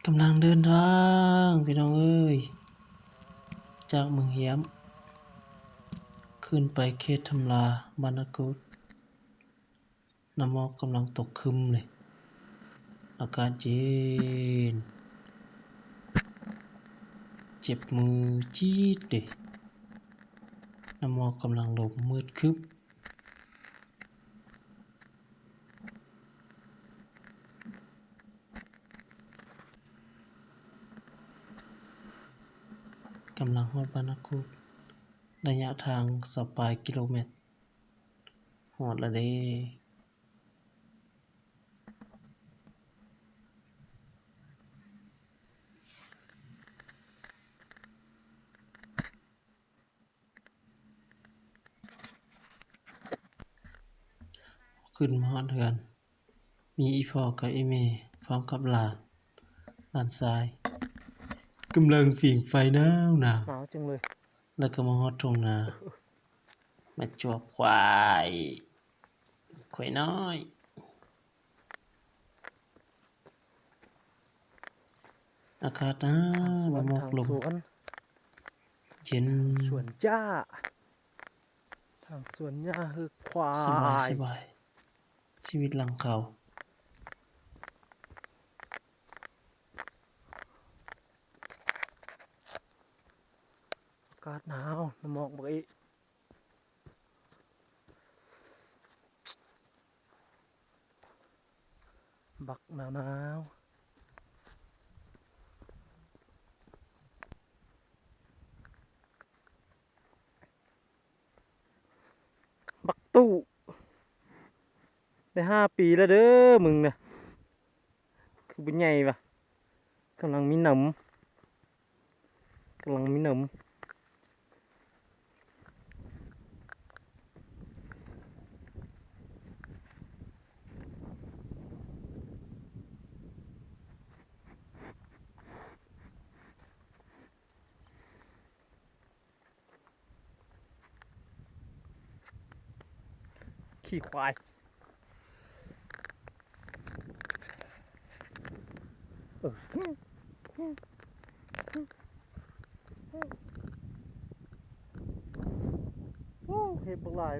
ກຳລັງເດີນທາງພີ່ນ້ອງເອີຍ ຈາກເມືອງຮຽມ ຂຶ້ນໄປເຂດທຳລາບ້ານນາກຸດ. ນ້ຳໝອກກຳລັງຕົກຄຶມເລີຍ ອາກາດເຢັນ ເຈັບມືຈີດເດ ນ້ຳໝອກກຳລັງລົງມືດຄຶບ. ກຳລັງຮອດບ້ານນາກຸດ ໄລຍະທາງຊາວປາຍກິໂລແມັດ ຮອດແລ້ວເດ້. ຂຶ້ນມາຮອດເຮືອນ ມີອີ່ພໍ່ກັບອີ່ແມ່ພ້ອມກັບຫຼານ ຫຼານຊາຍ ກຳລັງຜິງໄຟໜາວໆ ໜາວຈັ່ງເລີຍ ແລ້ວກໍມາຮອດທົ່ງນາ ມາຈວບຄວາຍ ຄວາຍນ້ອຍ. ອາກາດໜາວ ນ້ຳໝອກລົງເຢັນ ສວນຫຍ້າ ທາງສວນຫຍ້າເຮີຄວາຍ ສະບາຍໆ ຊີວິດຫຼັງເຂົາ. ອາກາດໜາວ ນ້ຳໝອກບັກອີ່ ບັກໜາວໆ. ບັກຕູ້ ໄດ້ຫ້າປີແລ້ວເດີມຶງນະ ຄືບໍ່ໃຫຍ່ວະ ກຳລັງມີໜົມ ກຳລັງມີໜົມ. ຂີ້ຄວາຍ ເອີ ໂອ້ ເຫັບບັກຫຼາຍ.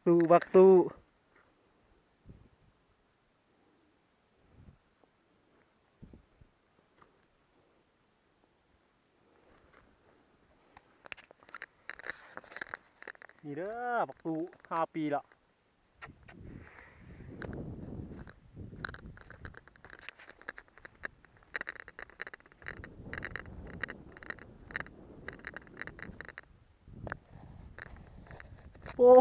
ຕູ້ ບັກຕູ້. ນີ້ເດີ ບັກຕູ້ ຫ້າປີລະ. ໂອ້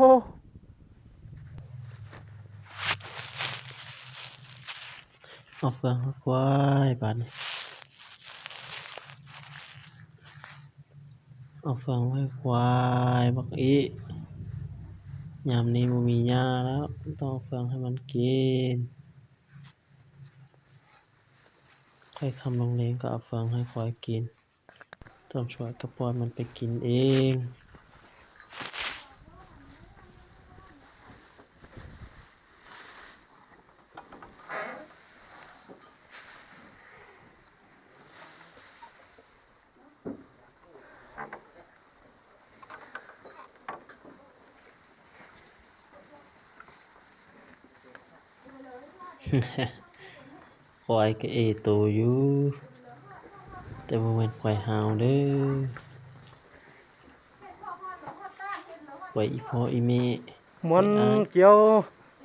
ເອົາເຟືອງໃຫ້ຄວາຍບາດນີ້ ເອົາເຟືອງໃຫ້ຄວາຍບັກອີ່ ຍາມນີ້ບໍ່ມີຫຍ້າແລ້ວ ຕ້ອງເອົາເຟືອງໃຫ້ມັນກິນ ຄ່ອຍຄ່ຳລົງແລງກໍເອົາເຟືອງໃຫ້ຄວາຍກິນ. ຕອນສວຍກໍປ່ອຍມັນໄປກິນເອງ. ຄວາຍກໍເອໂຕຢູ່ ແຕ່ບໍ່ແມ່ນຄວາຍຫ້າວເດີ ຄວາຍອີ່ພໍ່ອີ່ແມ່ ມ່ວນກ່ຽວ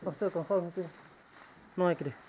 ເອົາເສື້ອກອງເຂົ້າຈັ່ງຊີ້ ນ້ອຍກະດີ.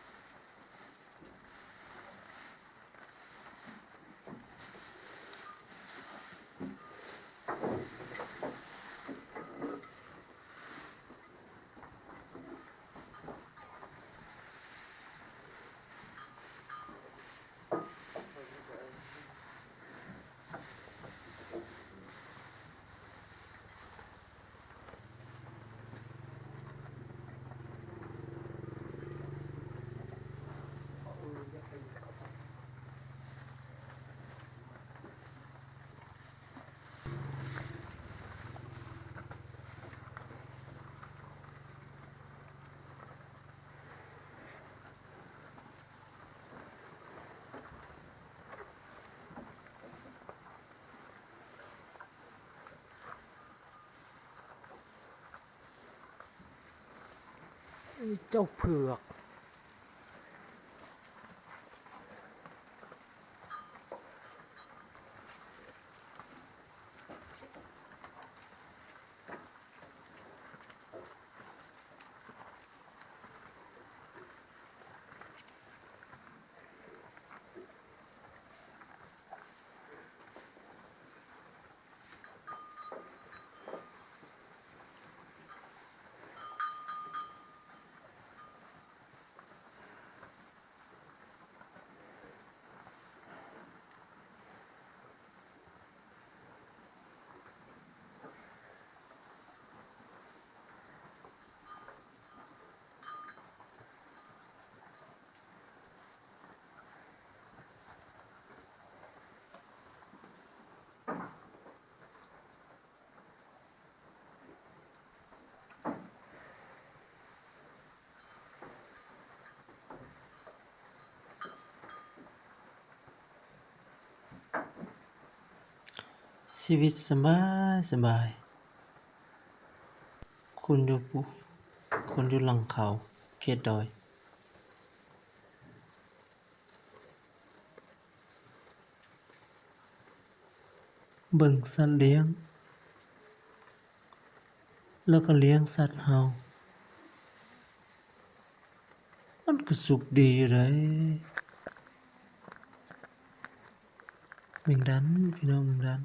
ເຈົ້າເຜືອກ. ຊີວິດສະບາຍສະບາຍ ຄົນຢູ່ພູ ຄົນຢູ່ຫຼັງເຂົາ ເຂດດອຍ. ເບິ່ງສັດລ້ຽງ ແລ້ວກໍລ້ຽງສັດເຮົາ ມັນກໍສຸກດີຢູ່ເດ້. ແມງດັນ ພີ່ນ້ອງ ແມງດັນ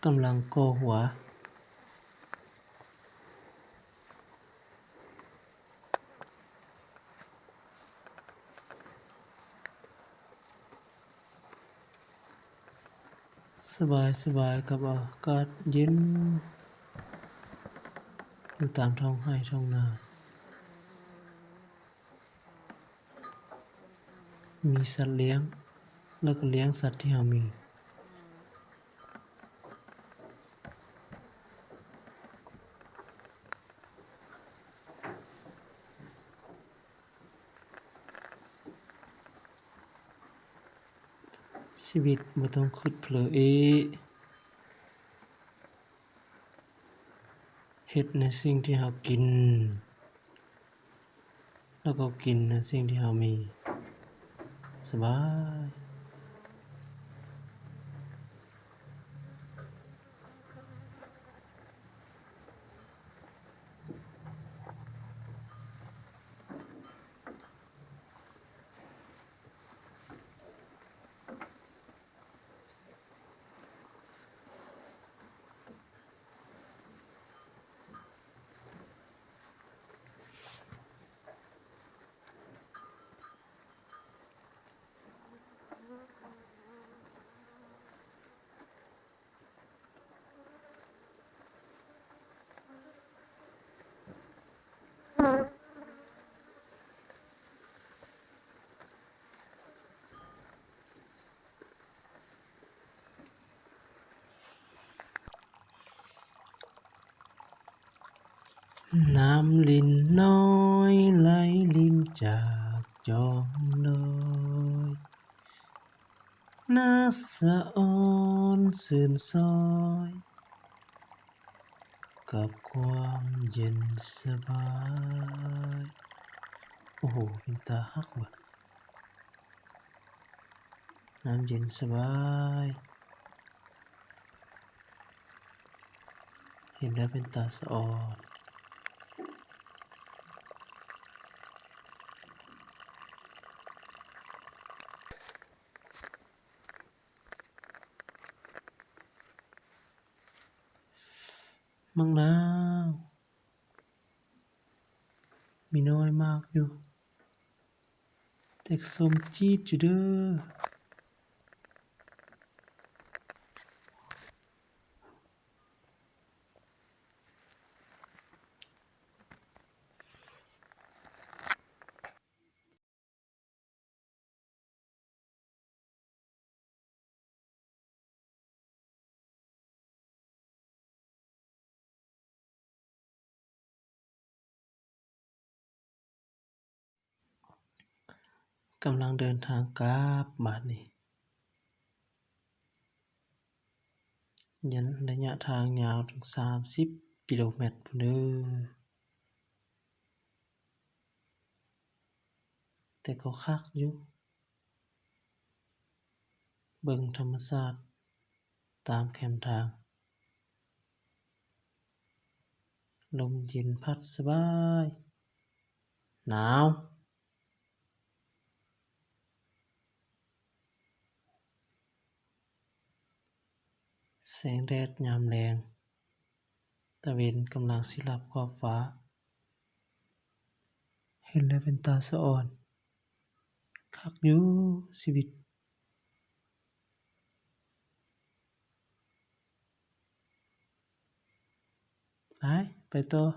ກຳລັງກໍ່ຫົວ. ສະບາຍໆ ກັບອາກາດເຢັນ ຢູ່ຕາມທ້ອງໄຮ່ທ້ອງນາ. ມີສັດລ້ຽງ ແລ້ວກໍລ້ຽງສັດທີ່ເຮົາມີ. ຊີວິດບໍ່ຕ້ອງຄຶດເຜີອີກ. ເຮັດໃນສິ່ງທີ່ເຮົາກິນ ແລ້ວກໍກິນໃນສິ່ງທີ່ເຮົາມີ. ສະບາຍ. ນ້ຳລິນນ້ອຍໄຫຼລິນຈາກຈອມດອຍ ໜ້າສະອອນຊື່ນຊອຍ ກັບຄວາມເຢັນສະບາຍ. ໂອ້ໂຫ ເປັນຕາຮັກວ່າ ນ້ຳເຢັນສະບາຍ ເຫັນແລ້ວເປັນຕາສະອອນ. ໝາກນາວ ມີນ້ອຍມາກຢູ່ ແຕ່ກໍສົ້ມຈີດຢູ່ເດີ້. ກຳລັງເດີນທາງກັບບາດນີ້ ໄລຍະທາງຍາວເຖິງສາມສິບກິໂລແມັດພຸ້ນເດີ້. ແຕ່ກໍຄັກຢູ່ ເບິ່ງທຳມະຊາດຕາມແຄມທາງ ລົມເຢັນພັດສະບາຍ ໜາວ. ແສງແດດຍາມແລງ ຕາເວັນກຳລັງຊິລັບຂອບຟ້າ ເຫັນແລ້ວເປັນຕາສະອອນ ຄັກຢູ່ຊີວິດ. ໄປ ໄປຕໍ່.